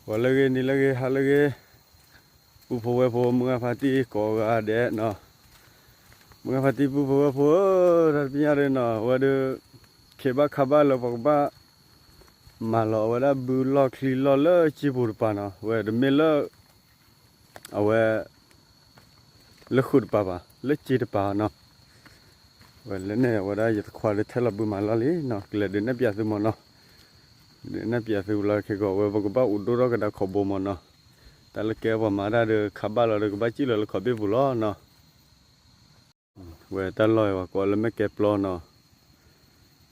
ဂီၤလၢအဂ့ၤ နံၤလၢအဂ့ၤ ဟါလၢအဂ့ၤ, ပုၢ်ဖိဝဲၢ်ဖိ မုၢ်ဂၤဖါတံၢ်ကိးဂၤဒဲးနီၤ, မုၢ်ဂၤဖါတံၢ် ပုၢ်ဖိဝဲၢ်ဖိဧၢ, တၢ်တပညၣ်ဒီးနီၤ အဝဲဒီး ခဲဘၣ်ခါဘၣ်လၢပှၤကဘၣ် မၤလီၤအဝဲဒၣ်ဘုလီၢ်ချံလီၢ်လၢစ့ပူၤတပၤနီၤ, ဝဲတမ့ၢ်လၢ အဝဲ လၢဃုာ်တပၤဘၣ် လၢစ့တပၤနီၤ, ဝဲလၢန့ၣ် အဝဲဒၣ်ယတခွါဒီးထဲလီၤဘုမၤလီၢ်လံနီၤ, ကလဲၤဒုးနဲၣ်ပၠးသုမ့ၢ်နီၤ, ဒုးနဲၣ်ပၠးသုလီၤခဲကီး အဝဲပကဘၣ်အိၣ်ဒိၣ်ထီၣ်ကဒါခီဘိမ့ၢ်နီၤ, တၢ်လၢကဲပှၤမၤတၢ်ဒီးခါဘၣ်လီၤဒီးကဘၣ်စံၣ်လီၤလၢခီဘ့ၣ်ပူၤလီၤနီၤ. ဝဲတၢ်လီၢ်အံၤပှၤကိးလၢမဲၢ်ကဲပျီနီၤ,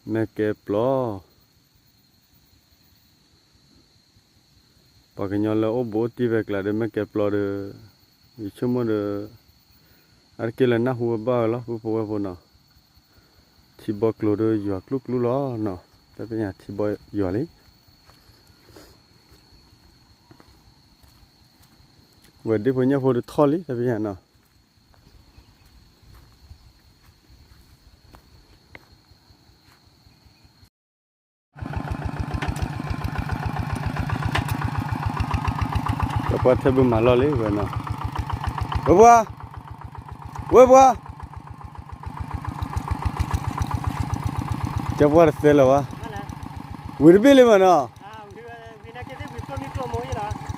မဲၢ်ကဲပျီ ပှၤကညီလၢအိၣ်ဘူးအိၣ်တံၢ်ဖဲကျါဒီး မဲၢ်ကဲပျီဒီး ယဆိကမိၣ်ဒီး အါတက့ၢ်လၢနၢ်ဟူဝဲဘၣ်ဝဲလီၤ ပုၢ်ဖိဝဲၢ်ဖိနီၤ, ထံဘီကျိၤဒီးယွၤကျူၣ်ကျူၣ်လီၤနီၤ, တၢ်ပညၣ်ထံဘီယွၤလံ, ဝဲဒ့ဖိညၣ်ဖိဒီးထီၣ်လံ တၢ်ပညၣ်နီၤ. ကပှၢ်ထဲဘုမၤလီၢ်လံဝဲနီၤ, ဝဲပှၤ, ဝဲပှၤ, ကပှၢ်တသဲလၢၤဘၣ်, ဝံၤတဘ့ၣ်လံမ့ၢ်နီၤ,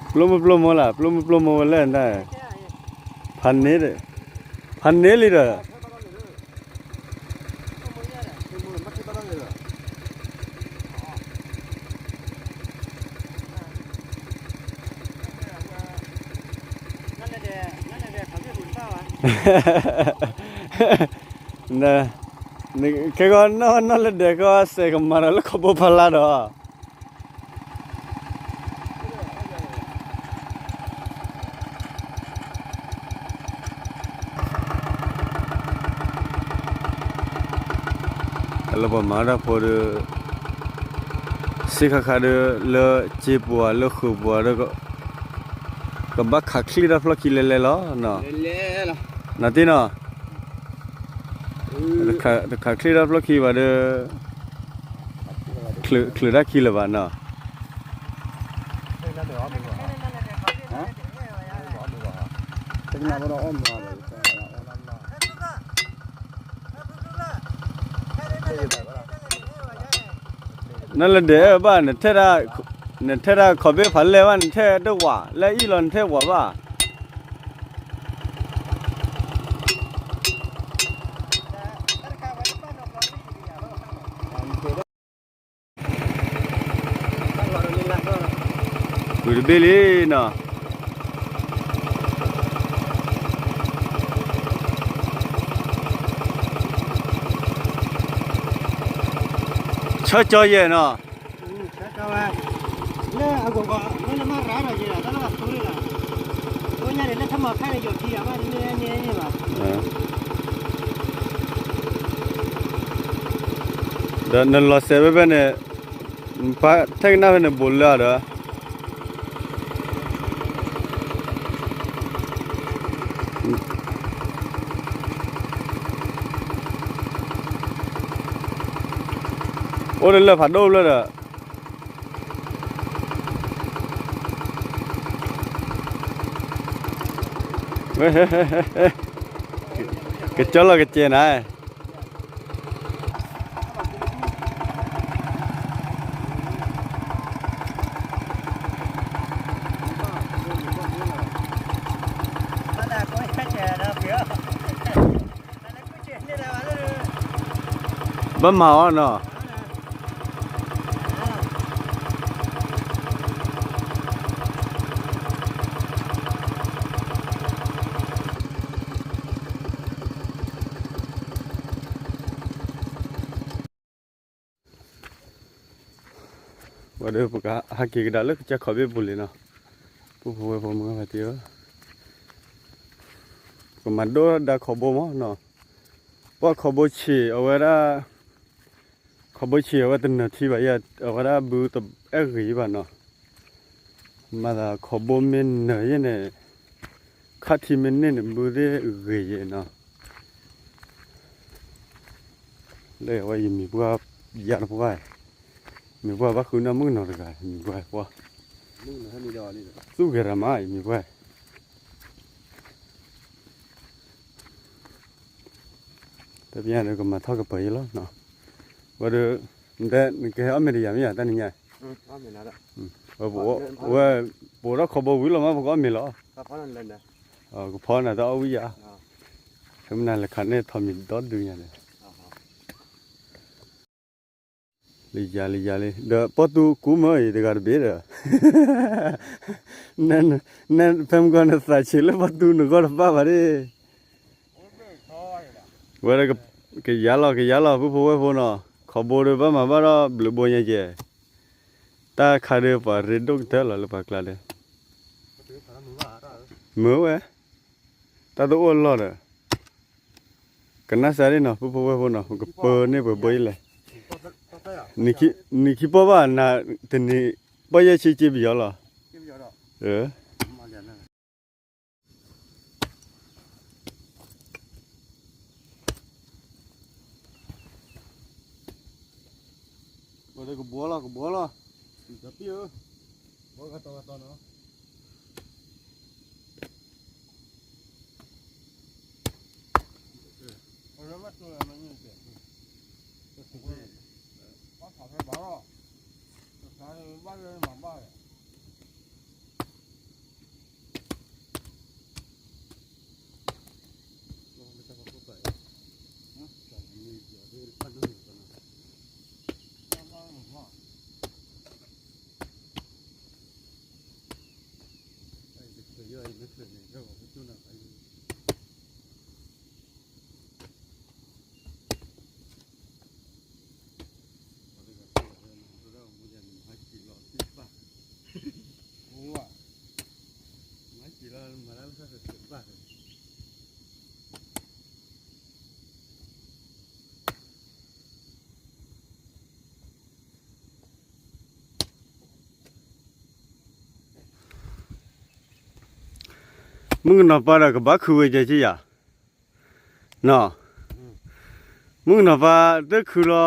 ပျိမုၢ်ပျိမိၢ်လၢ် ပျိမုၢ်ပျိမိၢ်ဝဲလၢ, ဖးန့ၢ်လံဒီး ခဲကီးနီၢ်နီၢ်လၢဒဲးကီး စဲးကမၤဒီးလၢခီဘိဖးလါဒီး တၢ်လၢပှၤမၤတၢ်ဖိဒီး စ့ခါခါဒီး လၢစ့ပူၤဧါ လၢဃုာ်ပူၤဧါဒီး ကဘၣ်ခးချံၣ်တၢ်ဖျီၣ်ခံလဲၤလဲၤလီၤနီၤ, နၤတ့ၢ်နီၤ, တခးချံၣ်တၢ်ဖျီၣ်ခံဘၣ်ဒီး ချုးတၢ်ခံလၢၤဘၣ်နီၤ. နလဲၤဒဲးဘၣ်, နထဲဒၣ်ခီဘ့ၣ်ဖးလဲၢ်ဘၣ် နထဲတဝး လၢအံၣ်လီၤနထဲဝးဘၣ်. ဝံၤတဘ့ၣ်လံနီၤ. ဆၢကၠီယဲၢ်နီၤ. လၢအဂီၢ်ဂီၢ် လၢနမၤရၤဒီးယဲၢ် တၢ်လၢအသိလံလီၤ. အိၣ်ညါန့ၣ်လၢထမၤဖဲန့ၣ်ယီၤခံဂၤဘၣ်န့ၣ်န့ၣ်ဘၣ်. ဒီးနလီၤစဲးဖဲဖဲန့ၣ် နပၢ်ထဲကနၣ်ဖဲန့ၣ် ဘူးလၢအဒီး အိၣ်တလၢဖးဒိၣ်ဖျၢၣ်ဒီး ကကၠီလီၤကစဲးနၤ. ဘၣ်မၤအီၤနီၤ. ဝဲဒီးပကဟးက့ၤကဒါလၢကစၢၢ်ခီၣ်ဘ့ၣ်ပူၤလံနီၤ, ပုၢ်ဖိဝဲၢ်ဖိမုၢ်ဂၤဖါတံၢ်ဧၢ, ပကမၤဒိၣ်ဒါခီဘိမးနီၤ, ပှၤခီဘိဆံးအဝဲဒၣ်, ခီဘိဆံးအဝဲတနၢၤထံဘၣ်ယဲၢ် အဝဲဒၣ်ဘုတအဲၣ်ဂ့ၤဘၣ်နီၤ, မၤသးခီဘိမ့ၢ်နၢၤယဲၢ်န့ၣ်, ခါထံမ့ၢ်န့ၢ်န့ၣ် ဘုသ့ၣ်ဂ့ၤယဲၢ်နီၤ. လၢအဝဲယမံၤပှၢ်ယါတပှၢ်, မံၤပှၢ်ဘၣ်ဃုနၢ်မုၣ်ကနီၤတဂၤ မံၤပှၢ်ပှၢ်, သူၣ်ဂဲၤရၤမးအံၤမံၤပှၢ်, တပျၢ်ဒီးကမၤထီၣ်ကပၢၤယဲလီၤ, ဝဲဒီး, နတဲနကဟဲအီၣ်မ့ၤတယၤမ့ၢ်ယၤတၢ်နံၤညါ, ဝဲ, ဝဲ, ပအိးထီၣ်ခီဘိဝံၤလီၤမး ပကအီၣ်မ့ၤလီၤ, ကဖီနၤတအီၣ်ဝံၣ်ယၤ, ဖဲမနၤလဲၤခးန့ၢ်ထီးမံၤဒီဒုညါဒီး လံယၤလံယၤလံ ဒီးပီၢ်တူကူမၢအံၤတဂၤတဘ့ၣ်ဒီး, န, န, ဖဲမုၢ်ဂီၤနသးဆံးလၢပီၢ်တူနဂီၢ်တဘၣ်ဘၣ်ဒၣ်, ဝဲဒၣ်, ကယၤလီၤ ကယၤလီၤ ပုၢ်ဖိဝဲၢ်ဖိနီၤ, ခီဘိဒီးဘၣ်မၤဘၣ်ဒီးဘျုးဘိညါကဲ, တၢ်ခါဒီးပှၤရ့ဒိၣ်ကတၢၢ်လီၤလၢပှၤကျါဒီး, မုာ်ဝဲ တၢ်တအိၣ်အလီၢ်ဒီး, ကနၣ်စၢ်ဒ်နီၤ ပုၢ်ဖိဝဲၢ်ဖိနီၤ ကပၢန့ၢ်ပှၤဘိအံၤလဲၣ်, နံၤခံပီၢ်ဘၣ်နၤ, တနံၤ, ပီၢ်ယဲၢ်ဆံက့ပယီၤလီၤ, ကဘီလီၤ ကဘီလီၤ, ဘီဂၤတီဂၤတီနီၤ မုၣ်ကနီၤပၢ်ဒီး ကဘၣ်ခုဝဲကဲက့ယၤ, နီၤ, မုၣ်ကနီၤပၢ်တခုလီ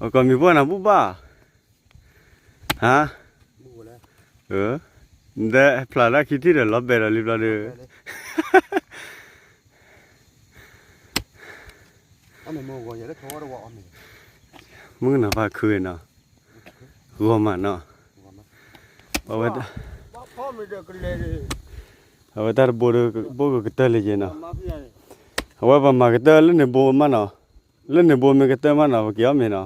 ၤ, ကီၢ်မံၤပှၢ်နၤဘူၣ်ဘၣ်, ဟါ, ဒီးဖျါဒၣ်ခံထံၣ်ဒီးလီၤဘဲဒီးလံဘျီဒီး မုၣ်ကနီၤပၢ်ခုနီၤ, ဂီၤမးနီၤ, အဝဲ, အဝဲတၢ်တဘိဒီးဘိကကတၢၢ်လံယဲနီၤ, အဝဲပမၤကတၢၢ်လၢန့ၣ်ဘိမးနီၤ, လၢန့ၣ်ဘိမ့ၢ်ကတၢၢ်မးနီၤ ပက့ၤအီၣ်မ့ၤနီၤ,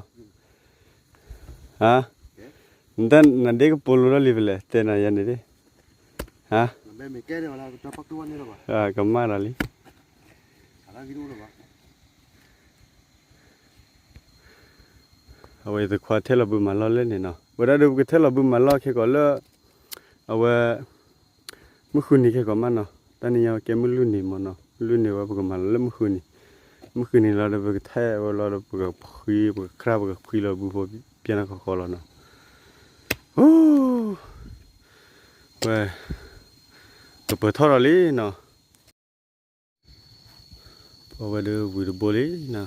ဟါ, နတၢ်နဒ့ကပိာ်လိၤထီၣ်လံဖဲလဲၣ် တဲနၤယဲန့ၣ်ဒၣ်, ဟါ, ကမၣ်ဒီးလံ အဝဲသခွါထဲလီၤဘုမၤလီၢ်လၢန့ၣ်နီၤ, ဝဲဒၣ်ဒီးပကထဲလီၤဘုမၤလီၢ်ခဲကီးလၢ, အဝဲ, မုၢ်ဃုနံၤခဲကီးမးနီၤ, တၢ်နံၤညါဝဲကဲမုၢ်လွံၢ်နံၤမးနီၤ, မုၢ်လွံၢ်နံၤဝဲပကမၤလီၤလၢမုၢ်ဃုနံၤ, မုၢ်ဃုနံၤလီၤဒီးပကထဲဝဲလီၤဒီးပကဖှံ ပကခြၢ် ပကဖှံလီၤဘုဖိပျဲၢ်နီၢ်ခီခီလီၤနီၤ, ဝဲ, ကပၢၤထီၣ်ဒီးလံနီၤ ပဝဲဒီးဝံၤတဘိလံနီၤ,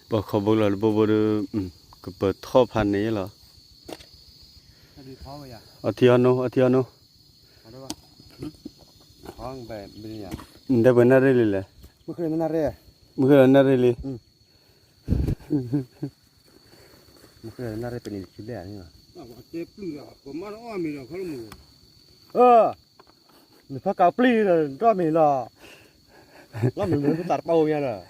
ပခီဘိလီၤတဘိဘိဒီး, ကပၢၤထီၣ်ဖးန့ၣ်လီၤ, အထံအီနိ အထံအီနိ, နတဲပှဲၤနၣ်ရံၣ်လံလဲၣ်, မုၢ်ဃ့လီၤနၣ်ရံၣ်လံ မုၢ်ဃ့လီၤနၣ်ရံၣ်လံ, နဖးကးပျံၤဒီး ဒြီမ့ၤလီၤ, လီၤမ့ၤမ့ၢ်ပသးတပာ်အိၣ်မးနီၤ,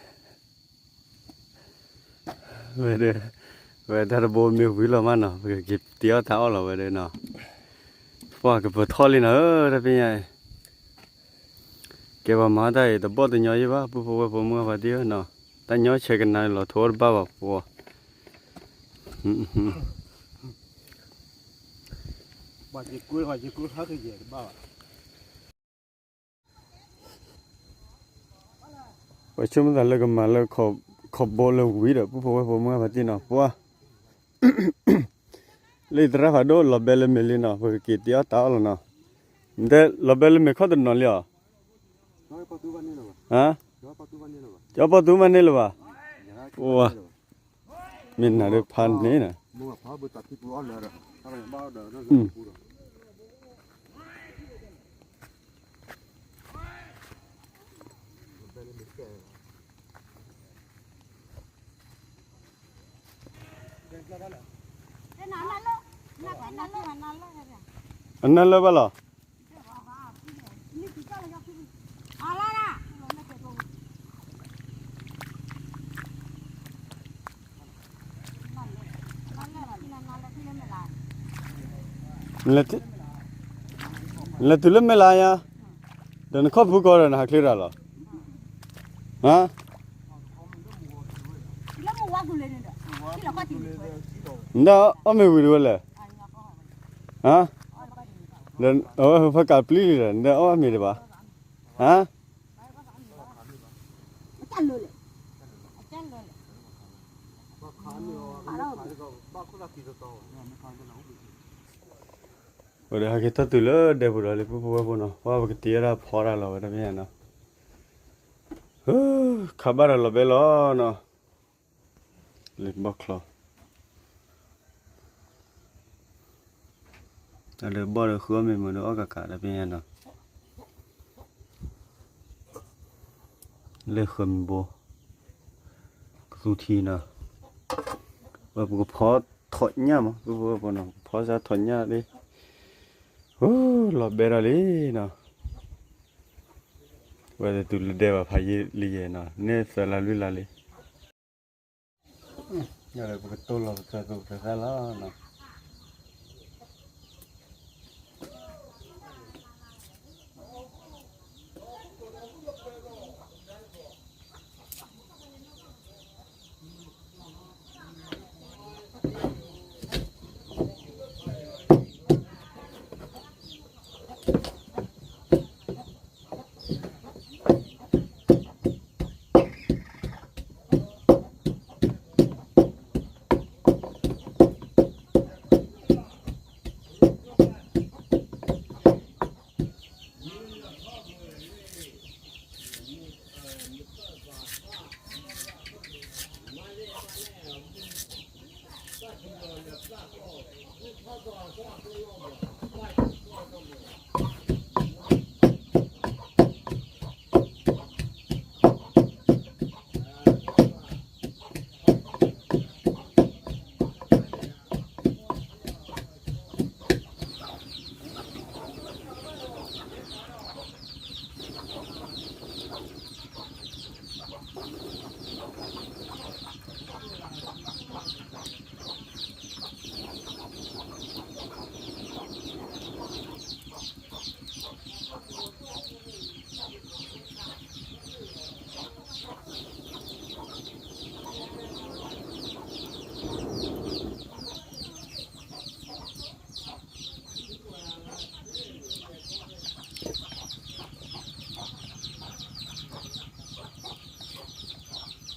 ဝဲဒၣ်, ဝဲတၢ်တဘိမ့ၢ်ဝံၤလီၤမးနီၤ ပကက့ၤတ့အီၣ်တၢ်အီၣ်လီၤဝဲဒၣ်နီၤ, ပှၤကပၢၤထီၣ်လံနီၤဧၢ တပ့ၢ်ညါအံၤ ကဲပှၤမၤတၢ်အံၤ တဘီၣ်တညီယဲဘၣ် ပုၢ်ဖိဝဲၢ်ဖိမုၢ်ဂၢ်ဖါတံၢ်ဧၢနီၤ, တၢ်ညီဆဲးကနါလီၤထိးအီၣ်တဘၣ်ဘၣ်ပှၤ, ပှၤဆိကမိၣ်သးလၢကမၤလၢ ခီဘိလၢဝံၤဒီး ပုၢ်ဖိဝဲၢ်ဖိမုၢ်ဂၢ်ဖါတံၢ်နီၤ ပှၤ လၢယသရၣ်ဖးဒိၣ်လီၤဘဲလၢမ့ၤလံနီၤ ပကက့ၤတ့အီၣ်တၢ်အီၣ်လီၤနီၤ, နတဲလီၤဘဲလၢမ့ၤခီၣ်တနီၤလံဧါ, ဟါ, ကၠီပီၣ်တူမးန့ၢ်လၢၤဘၣ်, ပှၤ, မ့ၢ်နၤဒီးဖးန့ၣ်နီၤ မိၢ်ဖးဘၣ်တၢ်ထံပူၤအီၣ်လၢာ်ဒီး တၢ်ဘၣ်အီၣ်ဒီး အနၢ်လၢဘၣ်လီၤ. လဲၤတုၤလၢမဲၢ်လါယါ, ဒီးနခီၣ်ဖူကီဒီးနဟးချ့တၢ်လီၤ. ဟါ, နဒၣ်အီၣ်မ့ၤဝံၤတဝဲလဲၣ်. ဟါ, ဒီးအဝဲဖဲကးပျံၤလံဒီး နဒၣ်အီၣ်မ့ၤတဘၣ်. ဟါ, ဝဲဒီးဟဲက့ၤထီၣ်တုၤလၢဒဲပူၤဒီးလံ ပုၢ်ဖိဝဲၢ်ဖိနီၤ, ပှၤပကတ့အီၣ်တၢ်ဖီတၢ်လီၤဝဲတမ့ၢ်နီၤ, ခးဘၣ်ဒီးလီၤဘဲလီၤနီၤ, လံဘီၣ်ချီ တၢ်လၢဘီၣ်ဒီးဃုအီၣ်မ့ၤမုာ်ဒီးအီၣ်ကးကးတမ့ၢ်နီၤ, လၢဃၢၤမံၤဘိ ကသူထံနီၤ, ဝဲပကဖီထီၣ်ညၣ်မး ပုၢ်ဖိဝဲၢ်ဖိနီၤ, ပကဖီစါထီၣ်ညၣ်လံ, အိ လီၤဘဲထီၣ်လံနီၤ, ဝဲတတုၤလၢဒဲဘၣ်ဖးယံာ်လံယဲနီၤ, န့ၣ်သၢလါလွံၢ်လါလံ. ပကတိၢ်လီၤပသၢသိပသၢသၣ်လီၤန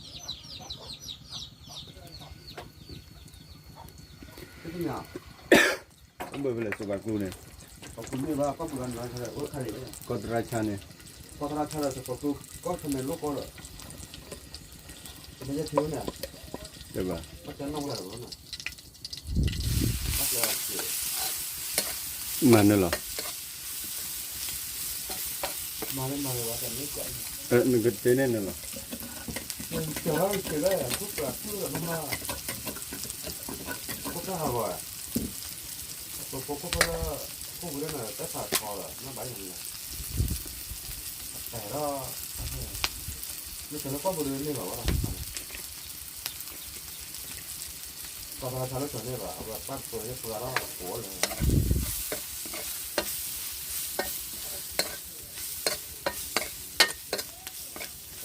ီၤ. ဘၣ်ဘၣ်လဲၣ် စီၤပၤကျိန့ၣ်, ကီၢ်သရၣ်ဆါန့ၣ်, ကီၢ်သရၣ်ဆါလၢ တမ့ၢ်ယဲထံဝဲန့ၣ်, တဘၣ်, မၤနၢၤလီၤ, နကတဲန့ၣ်နၢၤလီၤ, ဖိၣ်ဃဲဟးဂီၤ, ဖိၣ်ဃဲလၢ ဖိၣ်ဃဲလၢနတၢ်ဖးထီလီၤ နဘၣ်ယၤန့ၣ်လီၤ, အတဲလီၤ, မ့ၢ်တဲလၢကီၢ်ပူၤဒ်န့ၣ်ဘၣ်ဝဲလီၤ, ကီၢ်သရၣ်ဆါလၢကီၢ်န့ၣ်ဘၣ် အဝဲပၢ်တပၢၤလၢပှၤလီၤ အကိးလၢ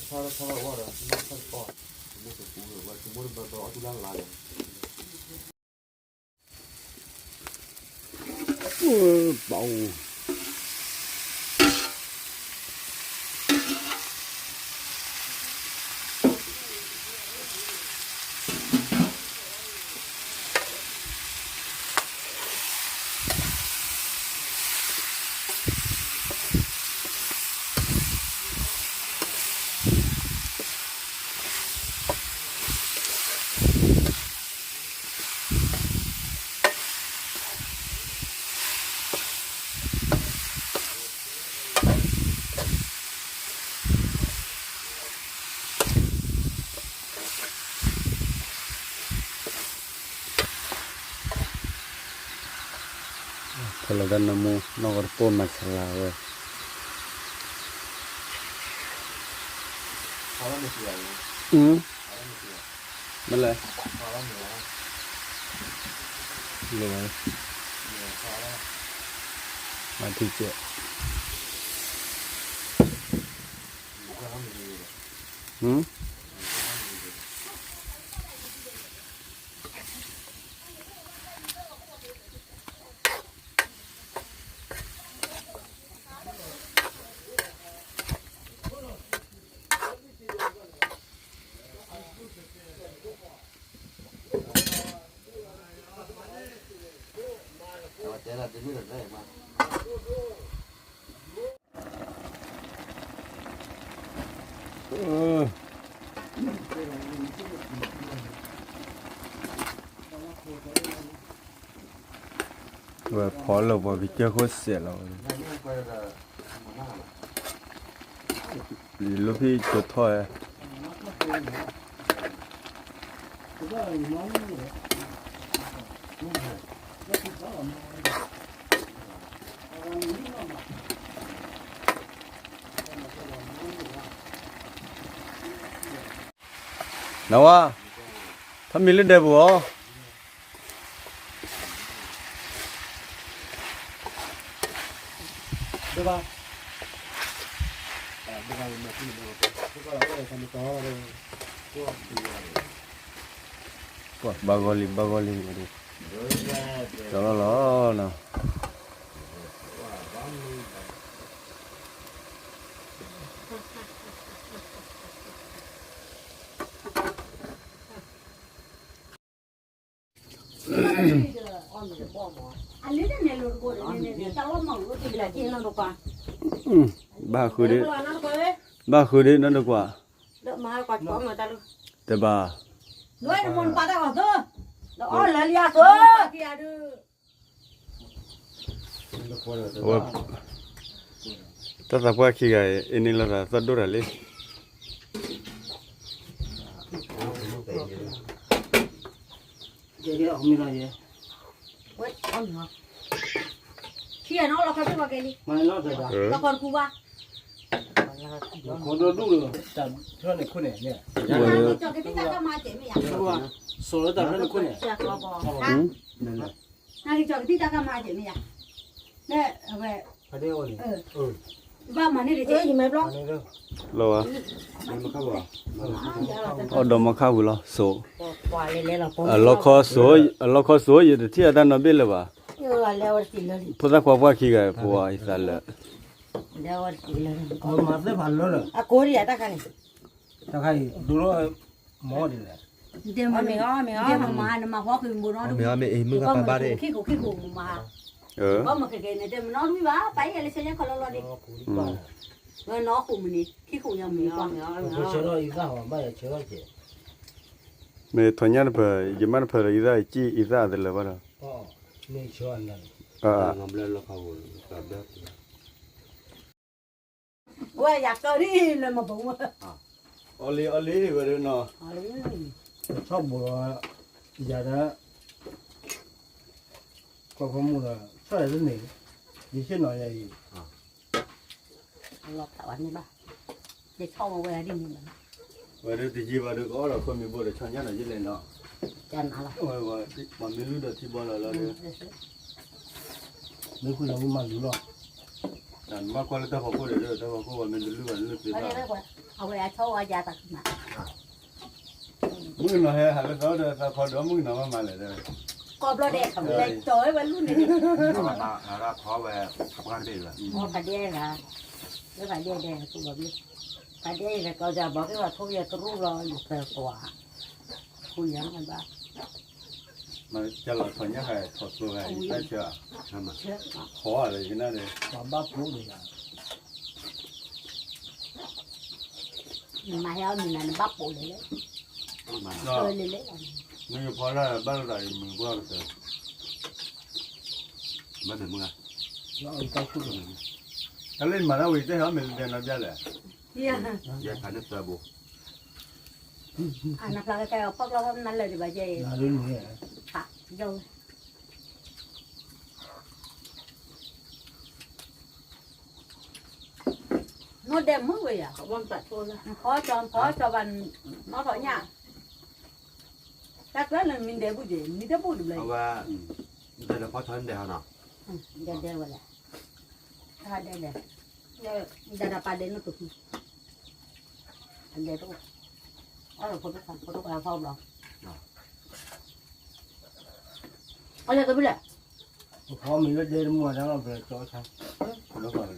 ဆါလၢဆါလၢဝဲဒီး မ့ၢ်ဆါတကီၢ်, မ့ၢ်တပူၤဝဲ တမ့ၢ်တဘၢဘၢအီၣ်တူၢ်လၢ်လၢ်လီၤ. ပှၤ ဖဲလီၤတၢ်နၢမူ နီၢ်ကီၢ်တပိၢ်မၤစလၤဝဲ, မ့ၢ်လဲၣ်, လိၣ်ဝဲ, မၤထံကဲး, ဝဲဖီလၢပှၤကစၢၢ်ခိၣ်စဲးလီၤ, လံာ်လိၣ်ဖံးကၠိထီၣ်ဧါ. နဝၤ, ထီၣ်မံလၢဒဲပူၤအီၤ. ဘၣ်ဂီၢ်လံ ဘၣ်ဂီၢ်လံ, ကၠီလီၤလီၤနီၤ. ဘၣ်ဃုဒံး, ဘၣ်ဃုဒံးနီတကွၢ်, တဲဘၣ်, တၢ်သးပှၢ်ခံဂၤအံၤ အ့ၣ်န့ၣ်လိာ်သးသီၣ်ဒိၣ်တၢ်လံ. လီၤဝဲ, အီၣ်ဒီးမီခါဝံၤလီၤ, စိ, အလီခီစိ, အလီခီစိ ယတထံၣ်အတၢ်နီတဘ့ၣ်လၢၤဘၣ်. ဖိသၣ်ခွါပှၢ်ခံဂၤ ပဝဲအံၤသးလၢာ်, မၤသ့ၣ်ဖးလၢာ်လၢာ်, အကိးဒံးတၢ်ခါန့ၣ်, တၢ်ခါအံၤ ဒိၣ်ထီၣ်, မၤဒ်လဲၣ်, မ့ၢ်အီၣ်မ့ၢ်အီၣ်, မ့ၢ်အီၣ်မ့ၢ်အီၣ်မ့ၢ်အီၣ်မ့ၢ်အီၣ်, မ့ၢ်အီၣ်မ့ၢ်အီၣ်မ့ၢ်အီၣ်, မ့ၢ်အီၣ်မ့ၢ်အီၣ်မ့ၢ်အီၣ်, မ့ၢ်အီၣ်မ့ၢ်အီၣ်မ့ၢ်အီၣ်, မ့ၢ်အီၣ်မ့ၢ်အီၣ်မ့ၢ်အီၣ်, မ့ၢ်အီၣ်မ့ၢ်အီၣ်မ့ၢ်အီၣ်, မ့ၢ်အီၣ်မ့ၢ်အီၣ်မ့ၢ်အီၣ်, မ့ၢ်အီၣ်မ့ၢ်အီၣ်မ့ၢ်အီၣ်, မ့ၢ်ထီၣ်ညၣ်တဖၢၣ် ယမၢ်တဖၢၣ်ဒီး ယသၣ်ကံၣ် ယသၣ်အသလၢၤဘၣ်ဒီး, ဝဲယၤကၢ်ဒ်လၢမဘုံ, အီလံအီလံဝဲဒၣ်နီၤ, ဆီၣ်ဘိးလီၤ, ယၤဒီး, ကွၢ်ဖီမုၢ်ဒီး ဆီၣ်ယၤတန့ၢ်, ယဆ့ၣ်နီၤယၤအံၤ ဝဲဒၣ်တယံာ်ဘၣ်ဒီး ကအီၣ်ဒီးခိၣ်မံၤဘိဒီး ဆီညၣ်ဒီးယလဲၣ်နီၤ, ပှၤမ့ၢ်လုၢ်ဒီးထံဘီလီၤလီၤဒီး, မ့ၢ်ဃုာ်ဒီးမ့ၢ်မၤလုၢ်လီၤ, နဘၣ်ကွၢ်လၢတၢ်ဖီခိၣ်ဒီး တၢ်ဖီခိၣ်ပှၤမ့ၢ်တလုၢ်ဘၣ် နလုၢ်သ့ဘၣ်, အဝဲအဆီဝဲယၤတၢ်မၤ မုၣ်ကနီၤဟဲဟးလၢသီဒီး သးဖီဒီးမုၣ်ကနီၤမးမးလဲၣ်, ကီဘျီဒဲး လဲၤကၠီၤဝဲဝဲလူၢ်န့ၣ်, ဖးဒဲဂၤ, လၢဖးဒဲဒဲး, ဖးဒဲဂၤကီၤဘီက့ၤဝဲထိယတရူၢ်လီၤ ယပၢၤကွၢ်, ဃုယၤဘၣ်, မ့ၢ်ကလီၤထီၣ်ညၣ်ဃါထီၣ်သိဂၤအံၤတၢ်ဆၢ, ဖီလၢယကနၣ်န့ၣ်, ဘၣ်ပိာ်န့ၣ်ယၤ နမၤဟဲအီၣ်မံၤနၤ နဘၣ်ပိာ်လဲၣ်လဲၣ်, မ့ၢ်ယဖီလာ်ဘၣ်လီၤသးယမုၢ်ပှၢ်ကတၢၢ်, ဘၣ်မ့ၢ်မုၢ်ဂၤ, တၢ်လၢယမၤတၢ်ဝံၤ ယတဟဲအီၣ်မ့ၤလၢဒဲနီတဘျီလဲၣ်, ယဲဖးန့ၣ်သၢဘိ, အနဖျါကဲအီၤဖီၣ်ကျီဖီၣ်နၤလၢာ်ဒံးဘၣ်ယဲ, ယဝဲ မၤဟဲအီၣ်မံၤနၤ နဘၣ်ပိာ်လဲၣ်လဲၣ်, မိၢ်ဒဲမုၢ်ဝဲယၤ, ဖီကၠီ ဖီကၠီဘၣ်, နီၢ်ထီၣ်ညၣ်, တၢ်ကျၢၢ်လၢမံဒဲးဘူးက့ၤ မံဒဲးဘူးတဘျီ, ဒဲးဒဲးဝဲလဲၣ်, ဒဲးဒဲး, ဒဲးဒဲးပာ်ဒဲးနုာ်ကဖံ, ဒဲးတအိၣ်, အဖိတခါဖိတခါဖီဘျီ, အလဲၣ်ကဘုလဲၣ် ပဖီမ့ၤလၢဒဲတမူၤတၢ်လီၤ ပလဲၤကၠီဆါ, ပလၢပှၤပလဲၤ,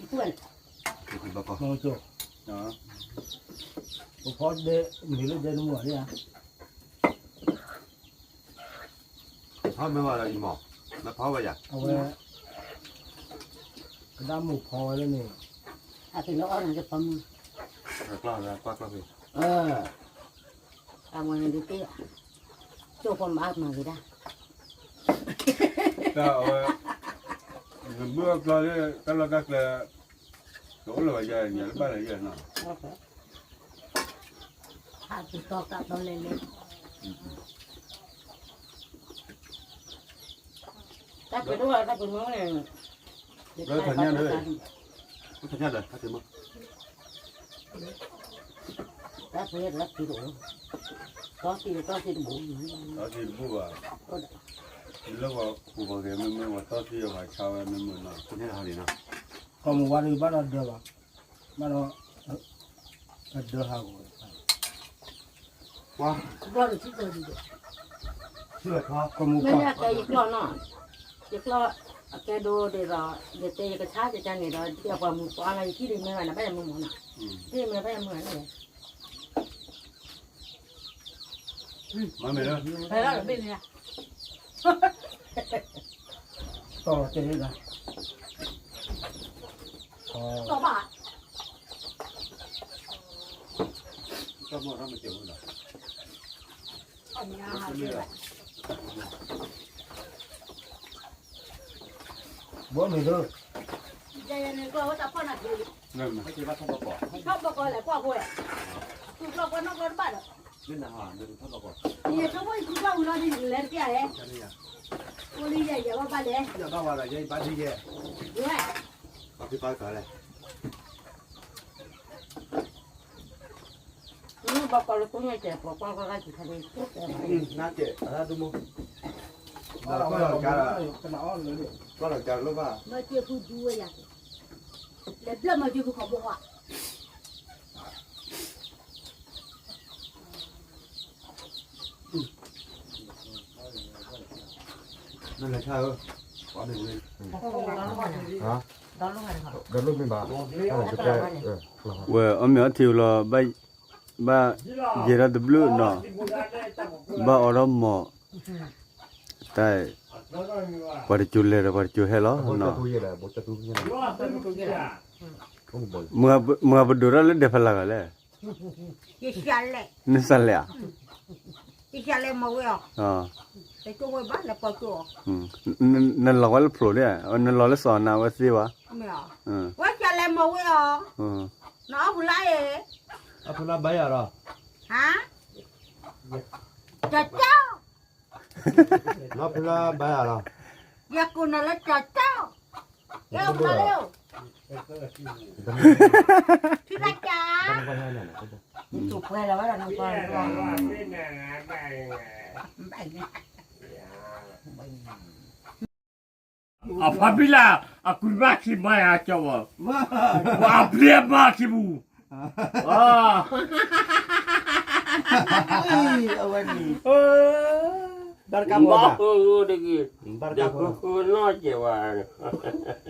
ပဖီဒဲမ့ၤလၢဒဲတမူၤတၢ်ဧါ, ဖီမ့ၤဝဲဒီးအံၤမး, မ့ၢ်ဖီဝဲယၤ, အဝဲ, ကဒါမိၢ်ဖီဝဲလၢန့ၣ်, အက့ၤလၢအီၣ်နၤကဖီမုၢ်, ကွၢ်ကွၢ်ဖဲ, အဝဲန့ၣ်ဒုးတ့ၢ်, ကၠိဖိမၤအါမၤဂ့ၤဒၣ် တၢ်အဝဲ, နဘုၣ်အကျီလၢတၢ်လီၢ်တၢ်ကျဲ, တအိၣ်လၢၤဘၣ်ယဲ ညါလၢဘၣ်လၢယဲနီၤ, ဟးကတီကတီလဲၤလဲၤ, တၢ်ပှ့ၤတအိၣ်တၢ်ပှ့ၤမ့ၢ်န့ၣ်, လၢထညၣ်ဒီး, ထညၣ်ဒီး တၢ်ပှ့ၤမ့ၢ် တၢ်ပှ့ၤတအိၣ်, တီသံးတီသံးတဘူး, တီသံးတဘူးဘၣ်, လၢပှၤကူပှၤဂဲၤမ့ၢ်မ့ၢ် ပှၤတီသံးအပှၤဆါဝဲမ့ၢ်မ့ၢ်နီၤ, ကီၢ်မုၢ်ဝါဒုးဘၣ်ဒီးဒၢဘၣ်, ဘၣ်ဒီး, အဒၢဟးဂီၤ, ကွၢ်, မ့ၢ်လၢအကဲယကျီၢ်နီၤ, ယကျီၢ်အကဲဒိဒ်သိး, ယတဲယကဆါကကန့ၣ်ဒီး ယပှၤမုၢ်ပှၢ်လီၤ ယထံၣ်ဒ်မ့ၢ်ဘၣ်န့ၣ် ဘၣ်ယမုၢ်မ့ၢ်နီၤ, ထံၣ်မ့ၢ်ဘၣ်ယမုၢ်န့ၣ် မ့ၢ်လၢ, တီၢ်တဲဒၣ်, တီၢ်ဘၣ်, တီၢ်ဘၣ်, ဘီမ့ၢ်ဒၢ, ယၤယၤန့ၣ်ကျီၢ်ဝဲတၢ်ဖီၣ်နၤက့ၤ, ထီၣ်ဘီကီးလဲၣ်ကွၢ်ဖိ, သူၣ်ကျီၢ်ကွၢ်နီၢ်ကျီၢ်တဘၣ်ဒီး, ယဆိကမိၣ်ယသူၣ်ကျီၢ်ဝံၤလီၤဒ်လဲၤတက့ၢ်လဲၣ်, အိၣ်လံယဲယဲဘၣ်ဘၣ်လဲၣ်, ယဲဘၣ်ဒ်ယဲ, ယဲ, ဘၣ်ဖံးဘၣ်ကလဲၣ် ဘၣ်ကီးလၢကိးညါကဲး ပှၤကွၢ်ကွၢ်ကၢ်ကၢ်က့ၤခါဒ်, နကဲးအတၢ်ဒိၣ်မိၢ်, ကွၢ်လီၤကၢ်လၢဘၣ်, မ့ၢ်က့ၤဖုဒူဝဲယၤ, လဲၤဘျၢၣ်မ့ၢ်က့ၤဖုခီဘိခွါ နလဲၤဆါဧၢ, ဒီလိၣ်မ့ၢ်ဘၣ်, ဝဲအီၣ်မ့ၤအီထံလီၤ, ဘၣ်ယဲၤထီၣ်တဘျုးနီၤ, ဘၣ်အီထီၣ်မီၢ်, တၢ်, ပှၤတစိၤလဲၤဒီးပှၤတစိၤဟဲလီၤနီၤ, မုၢ်ဂၤပဒိးတၢ်လၢဒဲးဖးလၢ်ဂၤလဲၣ်, နစၢ်လဲၣ်ဧါ, နလီၤဝဲလၢဖျိးန့ၣ်, နလီၤလၢစီၤနၤဝဲသ့ဝဲ, ဝဲစၢ်လဲၣ်မီၢ်ဝဲအီၤ, နအီၣ်ဖုလါအံၤ, အဖုလါဘါယၤလီၤ, ကၠီကၠီ နအီၣ်ဖုလါဘါယၤလီၤ, ယကိးနၤလၢကၠီကၠီ, ယကိးနၤလၢ, ဖုလါကၠီ, နကိးပှဲၤလီၤဝဲဒီးနကွၢ်, အဖါဘံလၢ် အကွံာ်ဘၣ်ခံမါယၤကၠီဘၣ်, အပျဲၢ်မါခံပူၤ, အဝဲန့ၣ်, ဘၣ်တကါဘၣ်, ဘၣ်တကါဘၣ်,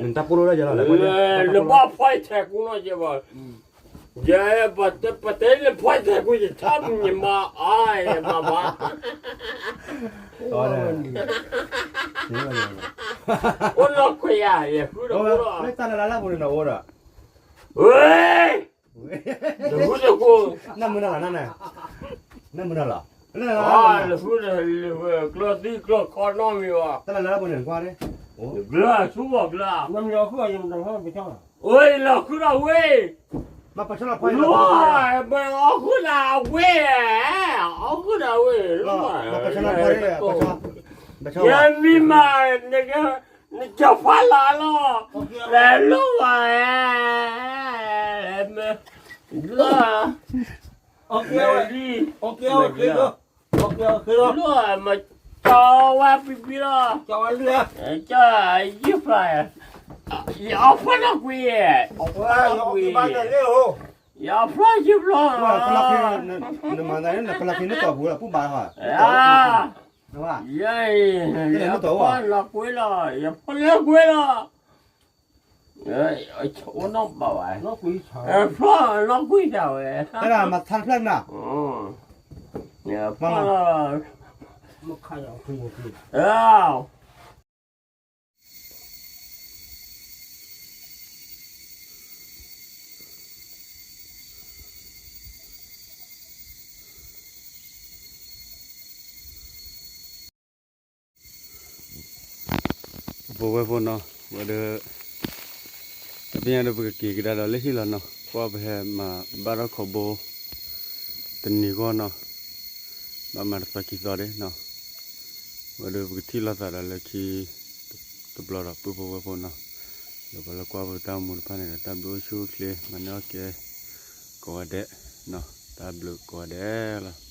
နတၢ်ပိၢ်လိၣ်လၢယၤလီၤ, နဘၣ်ဖှီၣ်ထဲကူနီၢ်ကဲဘၣ်, ယဲ, ပတဲလၢဖှီၣ်ထဲကူ ယထါမံၤမါအါ, ဘၣ်ဘၣ်, အိၣ်နီၢ်ခွဲးယၤ ယဃုဒီးအိၣ်ဒီး, တၢ်လၢလၢပူၤန့ၣ်နအိၣ်ဒီး, ဝဲ, နဃုတကိး, နမုၢ်နၤလီၤ, နမုၢ်နၤလီၤ, လဃုဒီး, ကျီသံကျီခီနီတမံၤဘၣ်, တၢ်လၢလၢပူၤန့ၣ်နကွၢ်န့ၣ်, ကျီဆူဘၣ်ကျီ, အိၣ်လီၤဃုဒီးဝဲ, မ့ၢ်အီၣ်ဃုဒီးအဝဲ, အီၣ်ဃုဒီးအဝဲ, ယမံၤမး, နကဖးလီၤလီၤ, လဲၤလိၣ်ဘၣ်, လၢ အီၣ်ကဲဝဲ အီၣ်ကဲဝဲ လၢ လၢ မကၠီဝါပံပံလီၤ ကၠီယုၢ်ဖျါ ယအီၣ်ဖျါနီၢ်ကွံာ် ယအီၣ်ဖျါယုၢ်ဖျါ နမၤသး နပလီၢ်ခံနတီၢ်ပူၤလီၤ ပူၤဘၣ်ဟီ ယအီၣ်ဖျါနီၢ်ကွံာ်လီၤ ယဖျါနီၢ်ကွံာ်လီၤ အိၣ်နီၢ်ဘၣ်ဝဲ ဖျါနီၢ်ကွံာ်တၢ်ဝဲ မၤထါတဖျၢၣ်နၤ ဖျါနီၢ် ပဝဲဖိနီၤ ဝဲဒီး တပညါဒီးပကက့ၤကဒါဒီးလၢဟံၣ်လီၤနီၤ ကွၢ်ပဟဲမၤဘၣ်ထီၣ်ခီဘိ တနံၤဂီၢ်နီၤ ဘၣ်မၤတသီခံသီဒၣ်နီၤ ဝဲဒီးပကထံၣ်လိာ်သးဒီးလၢခံ တဘျီဒီးပုၢ်ဖိဝဲၢ်ဖိနီၤ ဒီးပှၤလၢကွၢ်ပတၢ်အိၣ်မူတဖၣ်န့ၣ်ဒီး တၢ်ဘျုးအိၣ်ဆူၣ်အိၣ်ချ့ မၤန့ၢ်အီၣ်ကဲ ကိးဂၤဒဲးနီၤ တၢ်ဘျုးကိးဂၤဒဲးလီၤ